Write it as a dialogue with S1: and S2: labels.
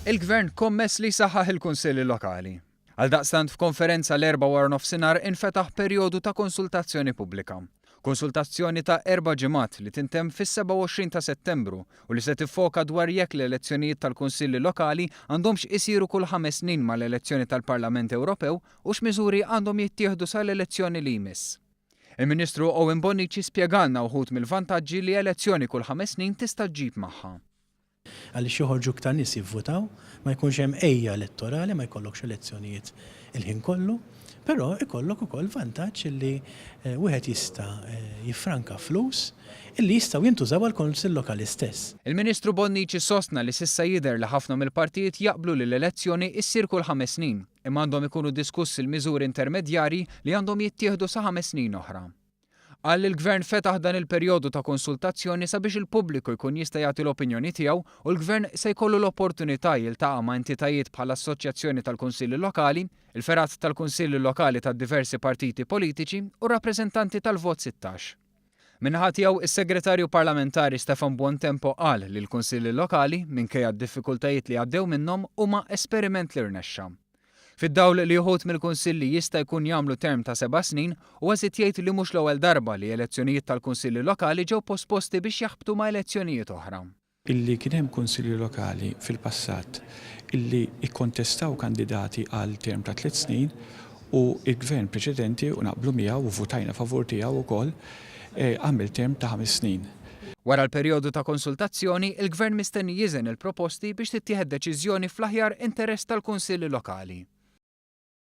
S1: Il-Gvern kommess li jsaħħaħ il-Kunsilli Lokali. Għaldaqstant f'konferenza l-Erbgħa waranofsinhar infetaħ perjodu ta' konsultazzjoni pubblika. Konsultazzjoni ta' erba' ġimgħat li tintemm fis-27 ta' Settembru u li se tiffoka dwar jekk l-elezzjonijiet tal-Kunsilli Lokali għandhomx isiru kull ħames snin mal-elezzjoni tal-Parlament Ewropew u x'miżuri għandhom jittieħdu sal-elezzjoni li jmiss. Il-Ministru Owen Bonnici spjegalna wħud mill-vantaġġi li elezzjoni kull ħames snin tista' ġġib magħha.
S2: Għaliex joħorġu iktar nies jivvutaw, ma jkunx hemm għejja elettorali, ma jkollokx elezzjonijiet il-ħin kollu, però ikollok ukoll vantaġġ illi wieħed jista' jiffranka flus illi jistgħu jintużaw għall-Kunsill Lokali stess.
S1: Il-Ministru Bonnici sostna li s'issa jidher li ħafna mill-partijiet jaqblu li l-elezzjoni issir kull ħames snin, imma għandhom ikunu diskussi l-miżuri intermedjarji li għandhom jittieħdu sa ħames snin oħra. Qal li l-Gvern fetaħ dan il-perjodu ta' konsultazzjoni sabiex il-pubbliku jkun jista' jagħti l-opinjoni tiegħu u l-Gvern se jkollu l-opportunità jiltaqa' ma' entitajiet bħall-Assoċjazzjoni tal-Kunsilli Lokali, il-fergħat tal-Kunsilli Lokali tad-diversi partiti politiċi u rappreżentanti tal-Vot 16. Min-naħa tiegħu, is-Segretarju Parlamentari Stefan Buontempo qal li l-Kunsilli Lokali, minkejja d-diffikultajiet li għaddew minnhom, huma esperiment li rnexxa. Fid-dawl li uħud mill-kunsilli jista' jkun jagħmlu term ta' seba' snin, huwa żied jgħid li mhux l-ewwel darba li elezzjonijiet tal-kunsilli lokali ġew posposti biex jaħbtu ma' elezzjonijiet oħra.
S3: Illi kien hemm kunsilli lokali fil-passat illi kkontestaw kandidati għal term ta' tliet snin u l-Gvern preċedenti, u naqblu miegħu u vvutajna favur tiegħu wkoll, għamel term ta' ħames snin.
S1: Wara l-perjodu ta' konsultazzjoni, il-Gvern mistenni jiżen il-proposti biex tittieħed deċiżjoni fl-aħjar interess tal-Kunsilli Lokali.